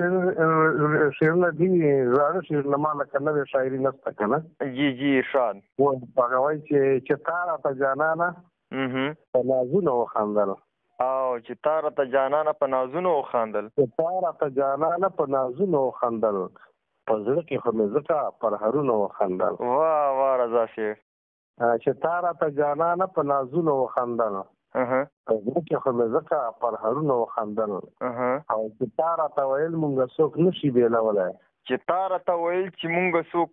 شعرونه دي، زاړه شعرونه، ما لکه نوې شاعري نشته که نه. جی جی، ارشاد. هغه وایي چې تا راته جانانه په نازونو وخندل. او چې تا راته جانانه په نازونو وخندل. چې تا راته جانانه په نازونو وخندل، په زړه کې خو مې ځکه پرهرونو وخندل. واه واه رضا صاحب. چې تا راته جانانه په نازونو وخندل، په زړه کې خو مې ځکه پرهرونو وخندل. او چې تا راته ویل مونږ څوک نه شي بېلولی. چې تا راته ویل چې مونږ څوک،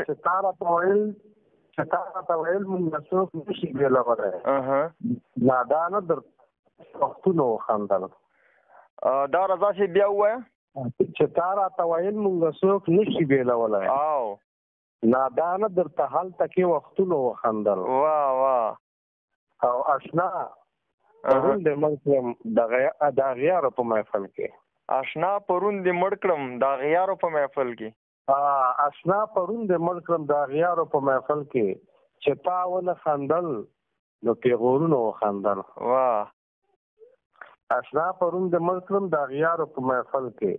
چې تا راته ویل، چې تا راته ویل مونږ څوک نه شي بېلولی، نادانه در وختونو وخندل. دا رضا صاحب بیا ووایه. چې تا راته ویل مونږ څوک نه شي بېلولی، او نادانه درته هلته کې وختونو وخندل. واه واه. او اشنا پرون دې مړ کړم د اغیارو په محفل کې. اشنا پرون دې مړ کړم د اغیارو په محفل کې. اشنا پرون دې مړ کړم د اغیارو په محفل کې، چې تا ونه خندل نو پیغورونو وخندل. واه. اشنا پرون دې مړ کړم د اغیارو په محفل کې،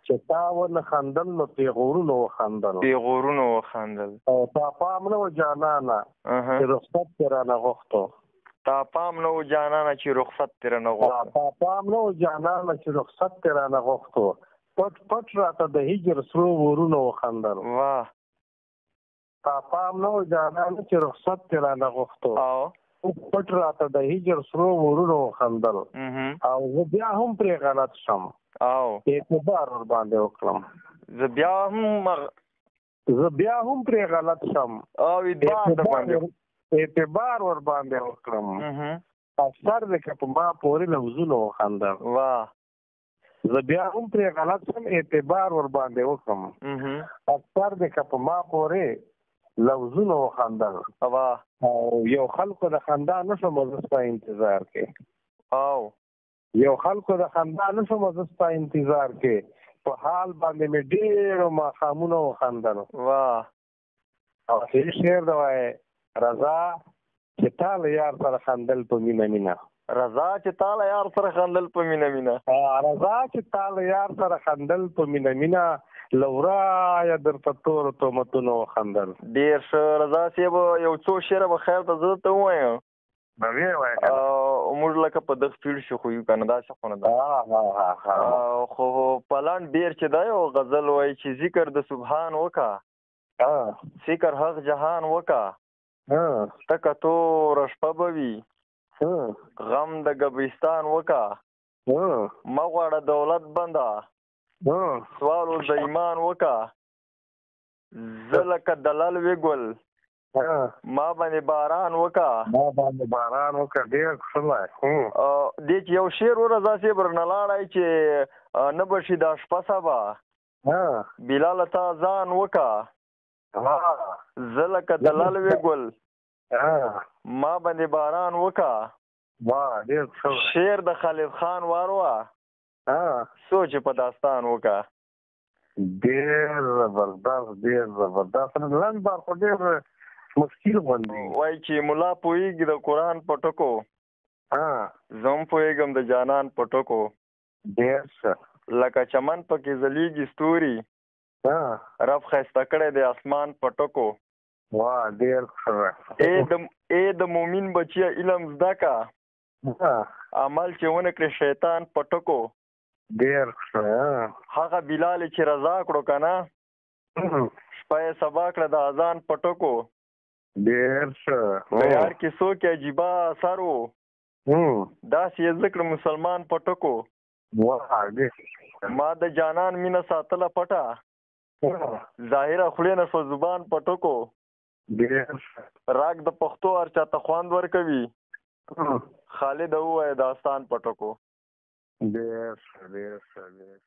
چې تا ونه خندل نو پیغورونو وخندل. پیغورونو وخندل. او تا پام نه و جانانه چې رخصت دې رانه غوښتو. تا پام نه و جانانه چې رخصت دې رانه غوښتو. تا پام نه و جانانه چې رخصت دې رانه غوښتو، پټ پټ راته د هجر سرو ورونو وخندل. واه. تا پام نه و جانانه چې رخصت دې رانه غوښتو، پټ راته د هجر سرو ورونو وخندل. او زه بیا هم پرې غلط شم او اعتبار ورباندې وکړم. زه بیا هم، زه بیا هم پرې غلط شم او اعتبار درباندې، اعتبار ورباندې وکړم. اکثر دې که په ما پورې لفظونو وخندل. واه. زه بیا هم پرې غلط شم، اعتبار ورباندې وکړم. اکثر دې که په ما پورې لفظونو وخندل. واه. او یو خلکو د خندا نه شم زه ستا انتظار کې. او یو خلکو د خندا نه شم زه ستا انتظار کې، په حال باندې مې ډېرو ماښامونه وخندل. واه. او اخري شعر دی وایي رضا چې تا له یار سره خندل په مینه مینه. رضا چې تا له یار سره خندل په مینه مینه. رضا چې تا له یار سره خندل په مینه مینه، له ورایه درته تورو تهمتونو وخندل. ډېر ښه رضا صاحب، یو څو شعره به خیر ته زه درته ووایم. ویې وایه. موږ لکه په دغه فیلډ شو خو یو که نه داسې خو نه ده. خو په لنډ ډېر چې دی یو غزل وایي چې ذکر د سبحان وکا، فکر حق جهان وکا، تکه توره شپه به وي، غم د ګبرستان وکا، مه غواړه دولت بنده، سوال د ایمان وکا، زه لکه دلل وی ګل، ما باندې باران وکا. ما باندې باران وکا. ډېر ښکلی. دې چې یو شعر و رضا صاحب رانه لاړی چې نه به شي دا شپه سبا، بلاله تا ځان وکا، زه لکه دلل وی ګل، ما باندې باران وکا. ډېر ښه. شعر د خالد خان واروه، سوچ په داستان وکا. ډېر زبردست، ډېر زبردست. لنډ بار خو ډېر مشکل غوندې. وایي چې ملا پوهېږي د قرآن په ټکو، زه هم پوهېږم د جانان په ټکو. ډېر ښه. لکه چمن پکې ځلېږي ستوري، رب ښایسته کړی دی اسمان په ټکو. واه ډېر ښه. ای د مومن بچیه علم زده که، عمل چې ونه کړې شیطان په ټکو. ډېر ښه. هغه بلال چې رضا کړو که نه، شپه یې سبا کړه د اذان په ټکو. ډېر ښه. په یار کې څوک عجیبه اثر و، داسې یې زده کړه مسلمان په ټکو. واه ډېر. ما د جانان مینه ساتله پټه، ظاهره خولې نه شوه زبان په ټکو. ډېر ښه. راګ د پښتو هر چا ته خوند ورکوي، خالد ووایه داستان په ټکو. ډېر ښه، ډېر ښه، ډېر.